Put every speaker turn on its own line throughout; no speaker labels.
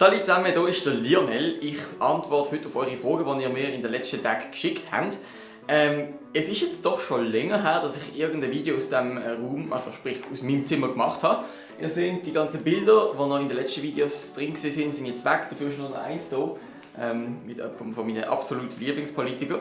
Salut zusammen, hier ist der Lionel. Ich antworte heute auf eure Fragen, die ihr mir in den letzten Tagen geschickt habt. Es ist jetzt doch schon länger her, dass ich irgendein Video aus diesem Raum, also sprich aus meinem Zimmer gemacht habe. Ihr seht, die ganzen Bilder, die noch in den letzten Videos drin waren, sind jetzt weg. Dafür ist nur noch eins hier, mit jemandem von meinen absoluten Lieblingspolitikern.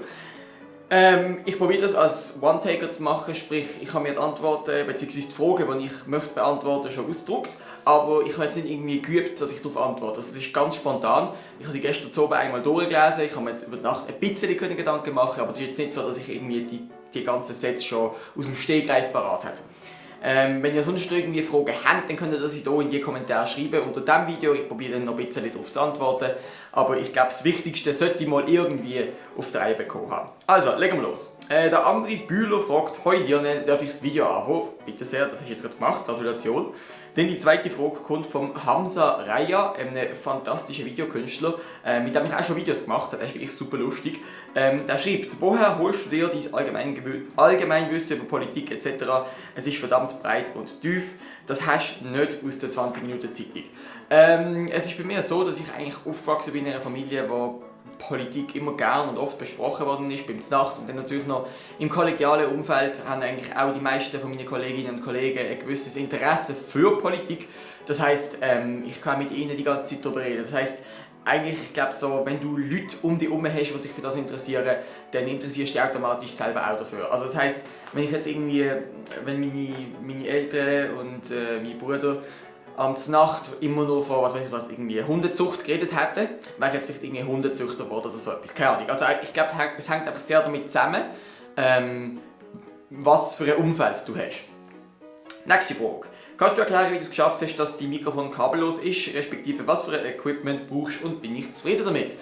Ich probiere das als One-Taker zu machen, sprich ich habe mir die Antworten bzw. die Fragen, die ich möchte beantworten, schon ausgedruckt. Aber ich habe jetzt nicht irgendwie geübt, dass ich darauf antworte. Also es ist ganz spontan. Ich habe sie gestern oben einmal durchgelesen. Ich habe mir jetzt über die Nacht ein bisschen Gedanken machen, aber es ist jetzt nicht so, dass ich irgendwie die ganzen Sätze schon aus dem Stegreif parat habe. Wenn ihr sonst irgendwie Fragen habt, dann könnt ihr das hier in die Kommentare schreiben unter diesem Video. Ich probiere dann noch ein bisschen darauf zu antworten. Aber ich glaube, das Wichtigste sollte ich mal irgendwie auf die Reihe bekommen haben. Also, legen wir los. Der André Bühler fragt: Hoi Lionel, darf ich das Video anfangen? Bitte sehr, das habe ich jetzt gerade gemacht. Gratulation. Dann die zweite Frage kommt vom Hamza Raya, einem fantastischen Videokünstler, mit dem ich auch schon Videos gemacht habe. Der ist wirklich super lustig. Der schreibt: Woher holst du dir dein Allgemeinwissen über Politik etc.? Es ist verdammt breit und tief. Das hast du nicht aus der 20-Minuten-Zeitung. Es ist bei mir so, dass ich eigentlich aufgewachsen bin in einer Familie, wo Politik immer gern und oft besprochen worden ist, beim Znacht und dann natürlich noch im kollegialen Umfeld haben eigentlich auch die meisten von meinen Kolleginnen und Kollegen ein gewisses Interesse für Politik. Das heisst, ich kann mit ihnen die ganze Zeit darüber reden. Das heisst, eigentlich, ich glaube so, wenn du Leute um dich herum hast, die sich für das interessieren, dann interessierst du dich automatisch selber auch dafür. Also das heisst, wenn ich jetzt irgendwie, wenn meine Eltern und mein Bruder am Nacht immer nur von irgendwie Hundezucht geredet hätten, wäre ich jetzt vielleicht irgendwie Hundezüchter geworden oder so etwas. Keine Ahnung. Also ich glaube, es hängt einfach sehr damit zusammen, was für ein Umfeld du hast. Nächste Frage. Kannst du erklären, wie du es geschafft hast, dass dein Mikrofon kabellos ist, respektive was für ein Equipment brauchst und bin ich zufrieden damit?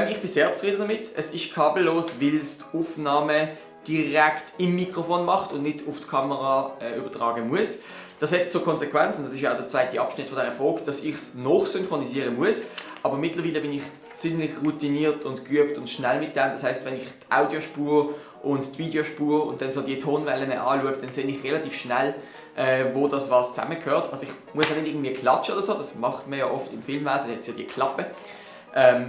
Ich bin sehr zufrieden damit. Es ist kabellos, weil es die Aufnahme direkt im Mikrofon macht und nicht auf die Kamera übertragen muss. Das hat so Konsequenzen, das ist ja auch der zweite Abschnitt von dieser Frage, dass ich es nachsynchronisieren muss. Aber mittlerweile bin ich ziemlich routiniert und geübt und schnell mit dem. Das heisst, wenn ich die Audiospur und die Videospur und dann so die Tonwellen anschaue, dann sehe ich relativ schnell, wo das was zusammengehört. Also ich muss ja nicht irgendwie klatschen oder so, das macht man ja oft im Filmwesen, jetzt ja die Klappe.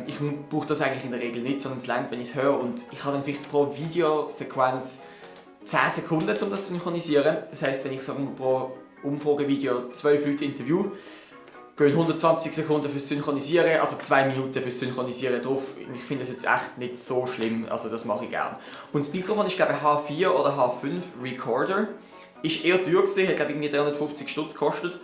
Ich brauche das eigentlich in der Regel nicht, sondern es reicht, wenn ich es höre. Und ich habe dann vielleicht pro Videosequenz 10 Sekunden, um das zu synchronisieren. Das heisst, wenn ich pro Umfragevideo 12 Leute interview, gehen 120 Sekunden fürs Synchronisieren, also 2 Minuten fürs Synchronisieren drauf. Ich finde das jetzt echt nicht so schlimm, also das mache ich gerne. Und das Mikrofon ist glaube ich H4 oder H5 Recorder. Ist eher teuer gewesen, hat glaube ich irgendwie 350 Stutz gekostet.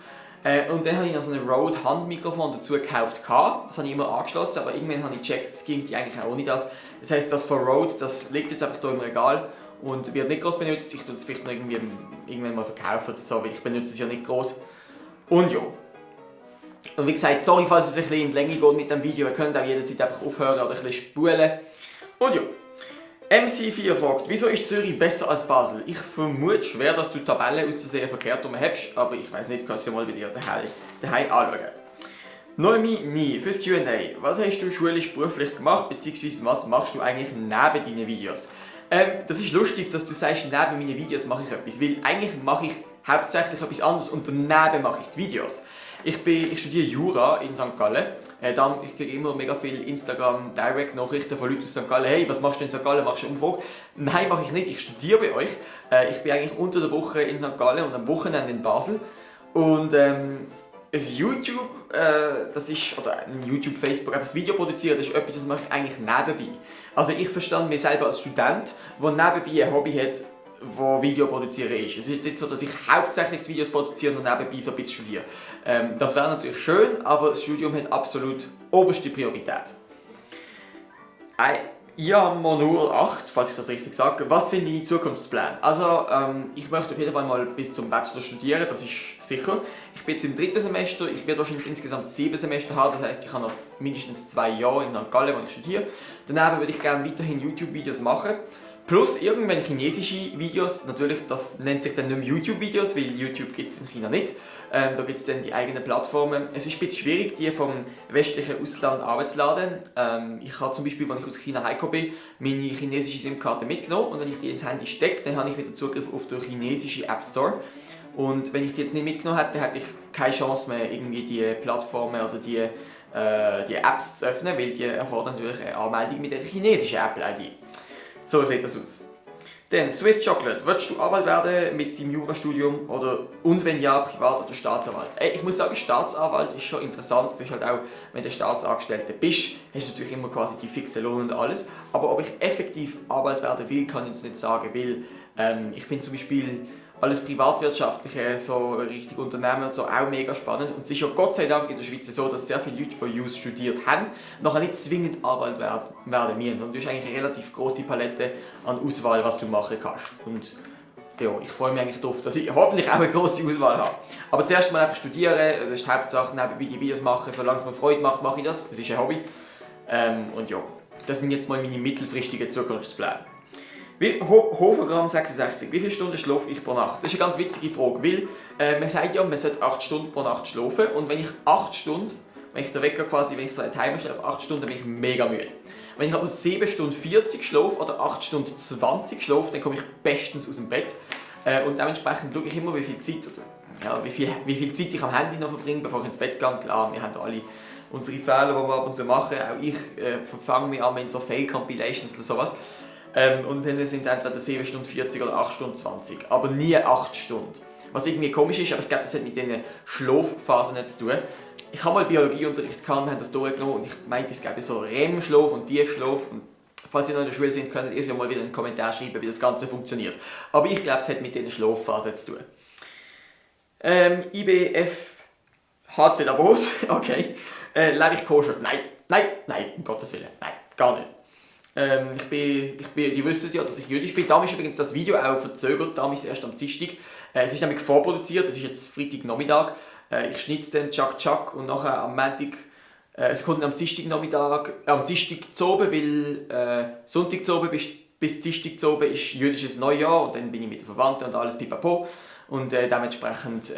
Und dann habe ich noch so ein Rode Handmikrofon dazu gekauft. Das habe ich immer angeschlossen, aber irgendwann habe ich gecheckt, das ging eigentlich auch ohne das. Das heisst, das von Rode, das liegt jetzt einfach hier im Regal und wird nicht groß benutzt. Ich tue es vielleicht noch irgendwann mal verkaufen oder so, weil ich benutze es ja nicht groß. Und ja. Und wie gesagt, sorry, falls es ein bisschen in die Länge geht mit dem Video. Ihr könnt auch jederzeit einfach aufhören oder ein bisschen spulen. Und ja. MC4 fragt: Wieso ist Zürich besser als Basel? Ich vermute schwer, dass du die Tabelle aus Versehen verkehrt rum hast, aber ich weiß nicht, kannst du mal bei dir daheim anschauen. Noemi, fürs Q&A. Was hast du schulisch beruflich gemacht, beziehungsweise was machst du eigentlich neben deinen Videos? Das ist lustig, dass du sagst, neben meinen Videos mache ich etwas, weil eigentlich mache ich hauptsächlich etwas anderes und daneben mache ich die Videos. Ich studiere Jura in St. Gallen. Ich kriege immer mega viele Instagram-Direct-Nachrichten von Leuten aus St. Gallen. Hey, was machst du in St. Gallen? Machst du eine Umfrage? Nein, mache ich nicht. Ich studiere bei euch. Ich bin eigentlich unter der Woche in St. Gallen und am Wochenende in Basel. Und ein YouTube, ein YouTube, Facebook, einfach das Video produzieren, das ist etwas, das mache ich eigentlich nebenbei. Also ich verstehe mich selber als Student, der nebenbei ein Hobby hat, wo Video produzieren ist. Es ist jetzt nicht so, dass ich hauptsächlich die Videos produziere und nebenbei so ein bisschen studiere. Das wäre natürlich schön, aber das Studium hat absolut oberste Priorität. Iammonur 8, falls ich das richtig sage. Was sind deine Zukunftspläne? Also, ich möchte auf jeden Fall mal bis zum Bachelor studieren, das ist sicher. Ich bin jetzt im 3. Semester, ich werde wahrscheinlich insgesamt 7 Semester haben, das heisst, ich habe noch mindestens 2 Jahre in St. Gallen, wo ich studiere. Daneben würde ich gerne weiterhin YouTube-Videos machen. Plus irgendwann chinesische Videos, natürlich, das nennt sich dann nicht mehr YouTube-Videos, weil YouTube gibt es in China nicht. Da gibt es dann die eigenen Plattformen. Es ist ein bisschen schwierig, die vom westlichen Ausland abzuladen. Ich habe zum Beispiel, als ich aus China heimgekommen bin, meine chinesische SIM-Karte mitgenommen und wenn ich die ins Handy stecke, dann habe ich wieder Zugriff auf den chinesischen App Store. Und wenn ich die jetzt nicht mitgenommen hätte, hätte ich keine Chance mehr, irgendwie die Plattformen oder die die Apps zu öffnen, weil die erfordern natürlich eine Anmeldung mit einer chinesischen Apple-ID. So sieht das aus. Dann Swiss Chocolate. Willst du Anwalt werden mit deinem Jurastudium und wenn ja, Privat- oder Staatsanwalt? Ich muss sagen, Staatsanwalt ist schon interessant. Es ist halt auch, wenn du Staatsangestellter bist, hast du natürlich immer quasi die fixe Lohn und alles. Aber ob ich effektiv Anwalt werden will, kann ich jetzt nicht sagen, weil ich finde zum Beispiel alles Privatwirtschaftliche, so richtig Unternehmen und so, auch mega spannend. Und es ist ja Gott sei Dank in der Schweiz so, dass sehr viele Leute, die Jus studiert haben, nachher nicht zwingend Anwalt werden müssen, sondern du hast eigentlich eine relativ grosse Palette an Auswahl, was du machen kannst. Und ja, ich freue mich eigentlich darauf, dass ich hoffentlich auch eine grosse Auswahl habe. Aber zuerst mal einfach studieren, das ist die Hauptsache, nebenbei die Videos machen, solange es mir Freude macht, mache ich das. Es ist ein Hobby. Und ja, das sind jetzt mal meine mittelfristigen Zukunftspläne. Hofergramm 66. Wie viele Stunden schlafe ich pro Nacht? Das ist eine ganz witzige Frage, weil man sagt ja, man sollte 8 Stunden pro Nacht schlafen. Und wenn ich 8 Stunden, wenn ich den Wecker quasi, wenn ich so einen Timer stelle auf 8 Stunden, dann bin ich mega müde. Wenn ich aber 7 Stunden 40 schlafe oder 8 Stunden 20 schlafe, dann komme ich bestens aus dem Bett. Und dementsprechend schaue ich immer, wie viel Zeit, wie viel Zeit ich am Handy noch verbringe, bevor ich ins Bett gehe. Klar, wir haben alle unsere Fehler, die wir ab und zu machen. Auch ich verfange mich an in so Fail-Compilations oder sowas. Und dann sind es entweder 7 Stunden 40 oder 8 Stunden 20. Aber nie 8 Stunden. Was irgendwie komisch ist, aber ich glaube, das hat mit diesen Schlafphasen nicht zu tun. Ich habe mal Biologieunterricht gehabt, wir haben das durchgenommen und ich meinte, es gäbe so REM-Schlaf und Tiefschlaf. Und falls ihr noch in der Schule sind, könnt ihr ja mal wieder in den Kommentaren schreiben, wie das Ganze funktioniert. Aber ich glaube, es hat mit diesen Schlafphasen zu tun. IBF HC Davos, okay. Lebe ich koscher? Nein, um Gottes Willen, nein, gar nicht. Die wissen ja, dass ich jüdisch bin. Damals ist übrigens das Video auch verzögert, damals erst am Dienstag. Es ist nämlich vorproduziert, es ist jetzt Freitagnachmittag. Ich schneide dann Tschak und nachher am Montag, es kommt am Dienstagnachmittag, am Dienstag zu oben, weil Sonntag zu oben bis Dienstag zu oben ist jüdisches Neujahr und dann bin ich mit den Verwandten und alles pipapo. Und dementsprechend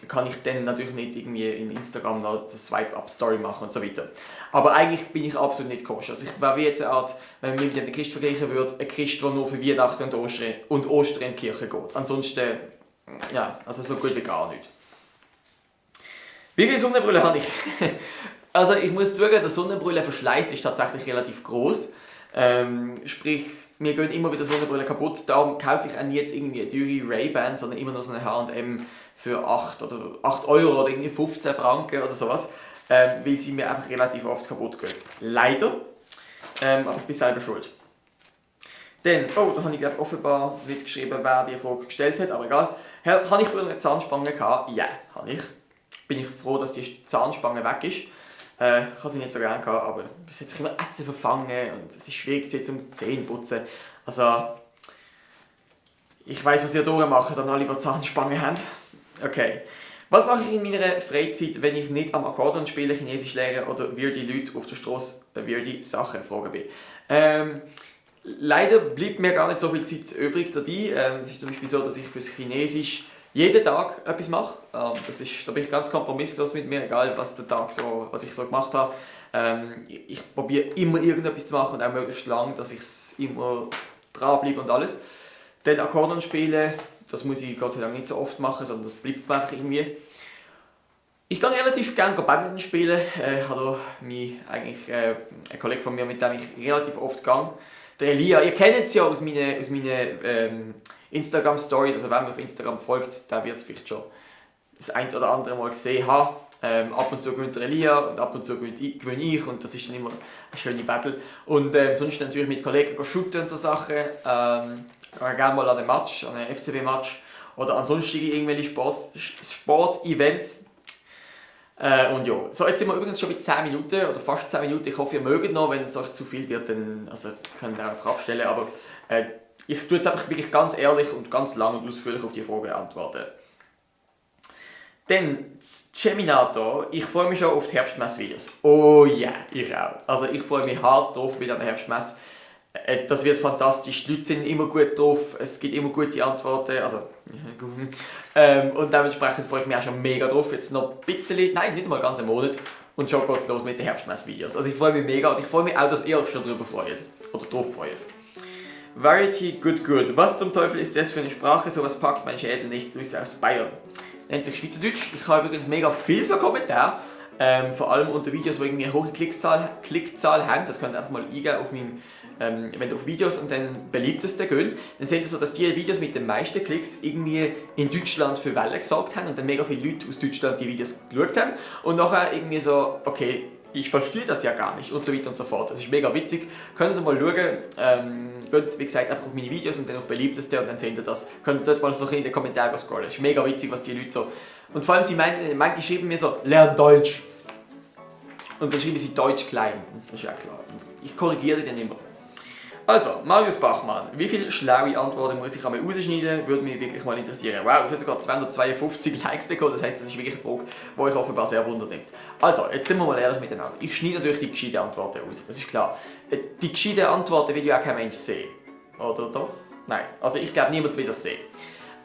kann ich dann natürlich nicht irgendwie in Instagram noch eine Swipe-Up-Story machen und so weiter. Aber eigentlich bin ich absolut nicht koscher. Also ich wäre wie jetzt eine Art, wenn man mit einem Christ vergleichen würde, ein Christ, der nur für Weihnachten und Ostern in die Kirche geht. Ansonsten, ja, also so gut wie gar nicht. Wie viele Sonnenbrille habe ich? Also ich muss zugeben, der Sonnenbrillenverschleiß ist tatsächlich relativ groß. Sprich, mir gehen immer wieder Sonnenbrillen kaputt. Darum kaufe ich auch nie jetzt irgendwie eine teure Ray-Ban, sondern immer noch so eine H&M für 8 Euro oder irgendwie 15 Franken oder sowas. Weil sie mir einfach relativ oft kaputt gehen. Leider. Aber ich bin selber schuld. Dann, da habe ich glaube offenbar nicht geschrieben, wer die Frage gestellt hat, aber egal. Habe ich früher eine Zahnspange gehabt? Ja, habe ich. Bin ich froh, dass die Zahnspange weg ist. Ich habe sie nicht so gerne gehabt, aber es hat sich immer Essen verfangen und es ist schwierig, sie zum Zähneputzen. Also, ich weiss, was ihr durchmacht, dann alle, die Zahnspange haben. Okay. Was mache ich in meiner Freizeit, wenn ich nicht am Akkordeon spiele, Chinesisch lehre oder weirde Leute auf der Straße weirde Sachen fragen bin? Leider bleibt mir gar nicht so viel Zeit übrig dabei. Es ist zum Beispiel so, dass ich fürs Chinesisch jeden Tag etwas mache. Da bin ich ganz kompromisslos mit mir, egal was ich so gemacht habe. Ich probiere immer irgendetwas zu machen und auch möglichst lang, dass ich immer dranbleibe und alles. Dann Akkordeon spielen, das muss ich Gott sei Dank nicht so oft machen, sondern das bleibt mir einfach irgendwie. Ich gehe relativ gerne Badminton spielen. Ich habe einen Kollegen von mir, mit dem ich relativ oft gehe. Der Elia, ihr kennt es ja aus meinen Instagram-Stories, also wenn man auf Instagram folgt, der wird es vielleicht schon das ein oder andere Mal gesehen haben. Ab und zu gewinnt der Elia und ab und zu gewinne ich und das ist dann immer eine schöne Battle. Und sonst natürlich mit Kollegen shooten und so Sachen. Gehe gerne mal an einen Match, an einen FCB-Match oder an sonstige irgendwelche Sportevents. Und ja, so jetzt sind wir übrigens schon bei 10 Minuten oder fast 10 Minuten. Ich hoffe, ihr mögt noch, wenn es euch zu viel wird, dann könnt ihr einfach abstellen. Aber ich tue jetzt einfach wirklich ganz ehrlich und ganz lang und ausführlich auf die Frage antworten. Dann, Geminator, ich freue mich schon auf die Herbstmess-Videos. Oh ja, yeah, ich auch. Also ich freue mich hart drauf wieder an der Herbstmess. Das wird fantastisch, die Leute sind immer gut drauf, es gibt immer gute Antworten, und dementsprechend freue ich mich auch schon mega drauf. Jetzt noch ein bisschen, nein, nicht mal ganz einen Monat und schon geht's los mit den Herbstmess-Videos. Also ich freue mich mega und ich freue mich auch, dass ihr euch schon darüber freut oder drauf freut. Variety Good. Was zum Teufel ist das für eine Sprache? Sowas packt mein Schädel nicht. Grüße aus Bayern. Nennt sich Schweizerdeutsch. Ich habe übrigens mega viel so Kommentare. Vor allem unter Videos, die irgendwie eine hohe Klickzahl haben. Das könnt ihr einfach mal eingeben auf meinem, wenn ihr auf Videos und dann beliebteste geht, dann seht ihr so, dass die Videos mit den meisten Klicks irgendwie in Deutschland für Wellen gesorgt haben und dann mega viele Leute aus Deutschland die Videos geschaut haben. Und nachher irgendwie so, okay, ich verstehe das ja gar nicht und so weiter und so fort. Das ist mega witzig. Könnt ihr mal schauen. Geht, wie gesagt, einfach auf meine Videos und dann auf beliebteste und dann seht ihr das. Könnt ihr dort mal so in den Kommentaren scrollen. Es ist mega witzig, was die Leute so... Und vor allem, manche schreiben mir so, lern Deutsch. Und dann schreiben sie Deutsch klein. Das ist ja klar. Ich korrigiere die dann immer. Also, Marius Bachmann, wie viele schlaue Antworten muss ich einmal rausschneiden? Würde mich wirklich mal interessieren. Wow, das hat sogar 252 Likes bekommen, das heisst, das ist wirklich eine Frage, die euch offenbar sehr wundernimmt. Also, jetzt sind wir mal ehrlich miteinander. Ich schneide natürlich die gescheiten Antworten raus, das ist klar. Die gescheiten Antworten will ja auch kein Mensch sehen. Oder doch? Nein, also ich glaube, niemand will das sehen.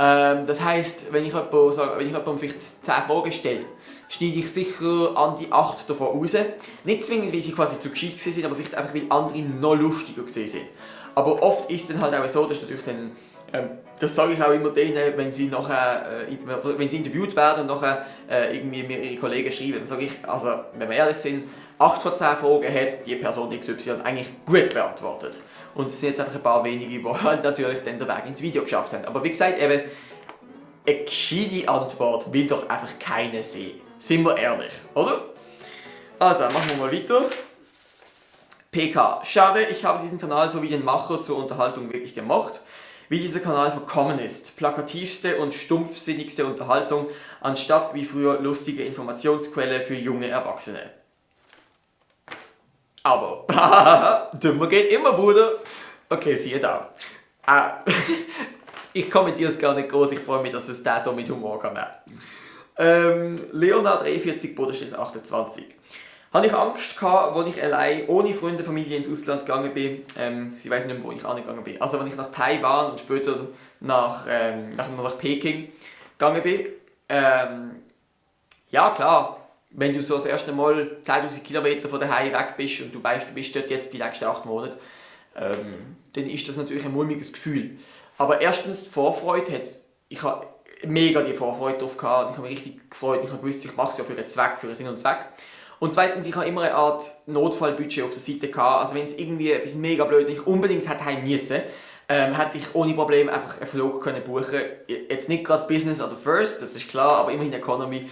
Das heisst, wenn ich jemandem vielleicht 10 Fragen stelle, schneide ich sicher an die 8 davon raus. Nicht zwingend, weil sie quasi zu gescheit sind, aber vielleicht einfach, weil andere noch lustiger sind. Aber oft ist es dann halt auch so, dass natürlich dann, das sage ich auch immer denen, wenn sie interviewt werden und nachher irgendwie mir ihre Kollegen schreiben, dann sage ich, also wenn wir ehrlich sind, 8 von 10 Fragen hat die Person XY eigentlich gut beantwortet. Und es sind jetzt einfach ein paar wenige, die halt natürlich dann den Weg ins Video geschafft haben. Aber wie gesagt, eben, eine gescheite Antwort will doch einfach keiner sehen. Sind wir ehrlich, oder? Also, machen wir mal weiter. PK. Schade, ich habe diesen Kanal sowie den Macher zur Unterhaltung wirklich gemacht. Wie dieser Kanal verkommen ist. Plakativste und stumpfsinnigste Unterhaltung, anstatt wie früher lustige Informationsquelle für junge Erwachsene. Aber, dümmer geht immer, Bruder. Okay, siehe da. Ich kommentiere es gar nicht groß, ich freue mich, dass es da so mit Humor kann. Leonard 43, Bodenstedt 28. Habe ich Angst gehabt, als ich allein ohne Freunde, Familie ins Ausland gegangen bin. Sie weiss nicht mehr, wo ich angegangen bin. Also, als ich nach Taiwan und später nach Peking gegangen bin. Ja, klar. Wenn du so das erste Mal 10'000 Kilometer von daheim weg bist und du weißt, du bist dort jetzt die nächsten 8 Monate, dann ist das natürlich ein mulmiges Gefühl. Aber erstens, die Vorfreude ich habe mega die Vorfreude drauf gehabt. Ich habe mich richtig gefreut. Ich habe gewusst, ich mache es ja für einen Zweck, für einen Sinn und Zweck. Und zweitens, ich habe immer eine Art Notfallbudget auf der Seite gehabt. Also wenn es irgendwie etwas mega blöd nicht unbedingt hätte heim müssen, hätte ich ohne Probleme einfach einen Flug können buchen. Jetzt nicht gerade Business oder First, das ist klar, aber immerhin Economy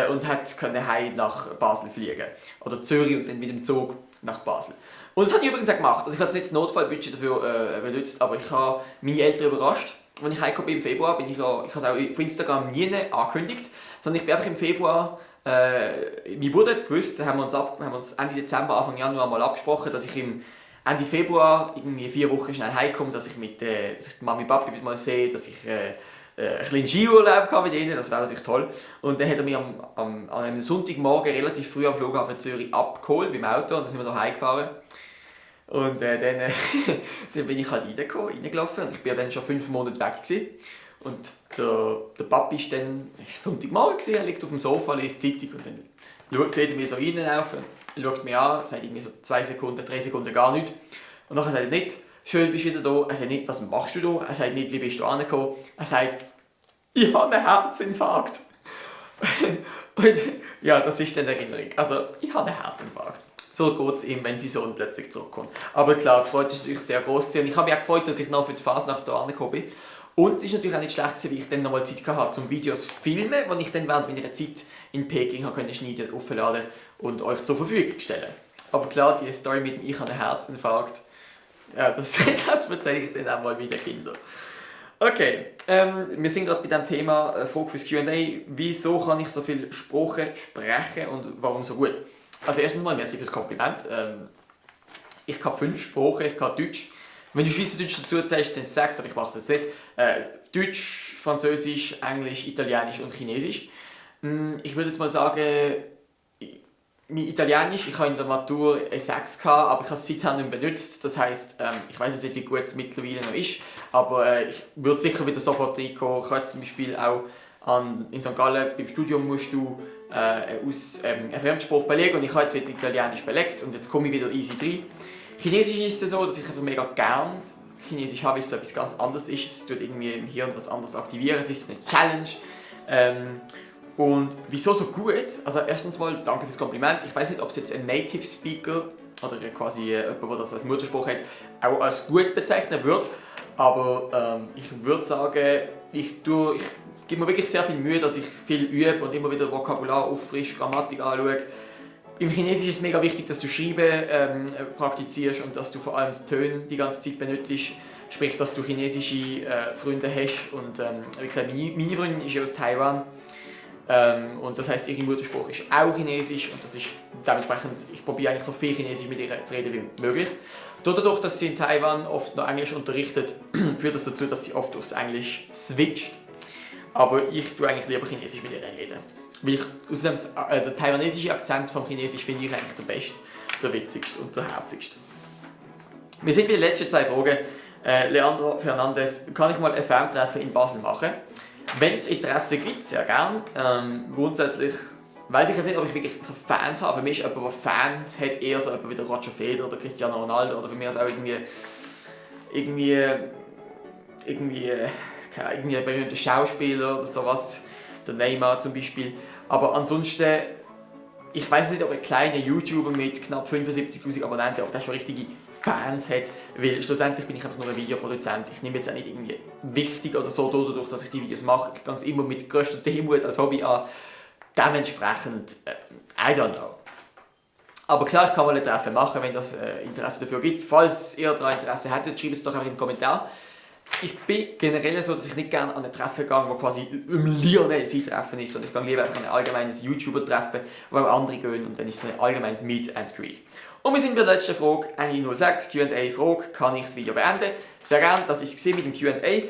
und hätte können heim nach Basel fliegen oder Zürich und dann mit dem Zug nach Basel. Und das habe ich übrigens auch gemacht. Also ich habe jetzt nicht das Notfallbudget dafür benutzt, aber ich habe meine Eltern überrascht. Als ich heimgekommen bin im Februar, ich habe es auch auf Instagram nie angekündigt, sondern ich bin einfach im Februar. Mein Bruder hat es gewusst, da haben wir uns Ende Dezember, Anfang Januar mal abgesprochen, dass ich im Ende Februar, irgendwie 4 Wochen schnell heimkomme, dass ich die Mami und Papi mal sehe, dass ich einen kleinen Skiurlaub habe mit ihnen, das wäre natürlich toll. Und dann hat er mich an einem Sonntagmorgen relativ früh am Flughafen Zürich abgeholt beim Auto und dann sind wir da heimgefahren. Und dann bin ich halt reingelaufen und ich war dann schon 5 Monate weg gewesen. Und der Papi ist dann Sonntagmorgen gewesen, er liegt auf dem Sofa, liest Zeitung und dann sieht er mich so reinlaufen, schaut mich an, sagt irgendwie so 2 Sekunden, 3 Sekunden gar nichts. Und dann sagt er nicht, schön bist du wieder da, er sagt nicht, was machst du da, er sagt nicht, wie bist du angekommen, er sagt, ich habe einen Herzinfarkt. Und ja, das ist dann die Erinnerung, also ich habe einen Herzinfarkt. So geht es ihm, wenn sein Sohn plötzlich zurückkommt. Aber klar, die Freude ist natürlich sehr groß und ich habe mich auch gefreut, dass ich noch für die Fasnacht hier angekommen bin. Und es ist natürlich auch nicht schlecht, weil ich dann nochmal Zeit hatte, um Videos zu filmen, die ich dann während meiner Zeit in Peking schneiden, aufladen und euch zur Verfügung stellen. Aber klar, die Story mit dem «Ich habe einen Herzinfarkt», ja, das erzähle ich dann auch mal wieder Kindern. Okay, wir sind gerade bei dem Thema Frage fürs Q&A. Wieso kann ich so viele Sprachen sprechen und warum so gut? Also erstens mal, merci fürs Kompliment. Ich kann 5 Sprachen, ich kann Deutsch. Wenn du Schweizerdeutsch dazu zählst, sind es 6, aber ich mache das jetzt nicht. Deutsch, Französisch, Englisch, Italienisch und Chinesisch. Ich würde jetzt mal sagen, mein Italienisch, ich habe in der Matur eine 6 gehabt, aber ich habe es seither nicht mehr benutzt. Das heisst, ich weiß jetzt nicht, wie gut es mittlerweile noch ist, aber ich würde sicher wieder sofort reinkommen. Ich habe jetzt zum Beispiel auch in St. Gallen beim Studium musst du einen Fremdspruch belegen und ich habe jetzt wieder Italienisch belegt und jetzt komme ich wieder easy rein. Chinesisch ist es so, dass ich einfach mega gern Chinesisch habe, weil es so etwas ganz anderes ist. Es tut irgendwie im Hirn was anderes aktivieren, es ist eine Challenge. Und wieso so gut? Also erstens mal, danke fürs Kompliment. Ich weiß nicht, ob es jetzt ein Native Speaker oder quasi jemand, der das als Muttersprache hat, auch als gut bezeichnen würde. Aber ich würde sagen, ich gebe mir wirklich sehr viel Mühe, dass ich viel übe und immer wieder Vokabular auffrische, Grammatik anschaue. Im Chinesisch ist es mega wichtig, dass du Schreiben praktizierst und dass du vor allem Töne die ganze Zeit benutzt. Sprich, dass du chinesische Freunde hast. Und wie gesagt, meine Freundin ist ja aus Taiwan. Und das heisst, ihre Muttersprache ist auch Chinesisch. Und das ist dementsprechend, ich probiere eigentlich so viel Chinesisch mit ihr zu reden wie möglich. Dadurch, dass sie in Taiwan oft noch Englisch unterrichtet, führt das dazu, dass sie oft aufs Englisch switcht. Aber ich tue eigentlich lieber Chinesisch mit ihr reden. Weil ich außerdem der taiwanesische Akzent vom Chinesisch finde ich eigentlich der beste, der witzigste und der herzigste. Wir sind bei den letzten 2 Fragen. Leandro Fernandes, kann ich mal ein Fantreffen in Basel machen? Wenn es Interesse gibt, sehr gern. Grundsätzlich weiß ich jetzt nicht, ob ich wirklich so Fans habe. Für mich ist jemand, der Fans hat, eher so jemand wie der Roger Federer oder Cristiano Ronaldo oder für mich auch irgendwie ein berühmter Schauspieler oder sowas, der Neymar zum Beispiel. Aber ansonsten, ich weiß nicht, ob ein kleiner YouTuber mit knapp 75'000 Abonnenten, ob der schon richtige Fans hat, weil schlussendlich bin ich einfach nur ein Videoproduzent. Ich nehme jetzt auch nicht irgendwie wichtig oder so dadurch, dass ich die Videos mache. Ich gehe es immer mit größter Demut als Hobby an. Dementsprechend, I don't know. Aber klar, ich kann mal ein Treffen machen, wenn das Interesse dafür gibt. Falls ihr daran Interesse hättet, schreibt es doch einfach in den Kommentar. Ich bin generell so, dass ich nicht gerne an ein Treffen gehe, wo quasi ein Lionel-Treffen ist, sondern ich gehe lieber einfach an ein allgemeines YouTuber-Treffen, wo auch andere gehen und dann ist so ein allgemeines Meet and Greet. Und wir sind bei der letzten Frage, eine 06 Q&A-Frage. Kann ich das Video beenden? Sehr gerne, das war es mit dem Q&A.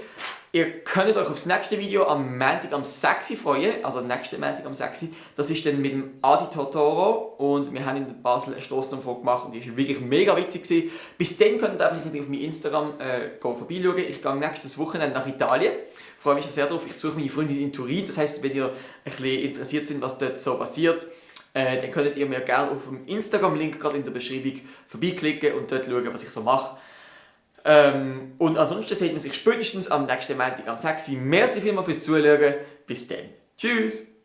Ihr könnt euch auf das nächste Video am Montag am 6 freuen, also nächsten Montag am 6. Das ist dann mit dem Adi Totoro und wir haben in Basel eine Stossnummer gemacht und die war wirklich mega witzig gewesen. Bis dann könnt ihr einfach auf mein Instagram vorbeischauen. Ich gehe nächstes Wochenende nach Italien. Ich freue mich sehr darauf. Ich besuche meine Freundin in Turin. Das heisst, wenn ihr ein bisschen interessiert seid, was dort so passiert, dann könnt ihr mir gerne auf dem Instagram-Link gerade in der Beschreibung vorbeiklicken und dort schauen, was ich so mache. Und ansonsten sieht man sich spätestens am nächsten Montag am 6. Merci vielmals fürs Zuschauen. Bis dann. Tschüss!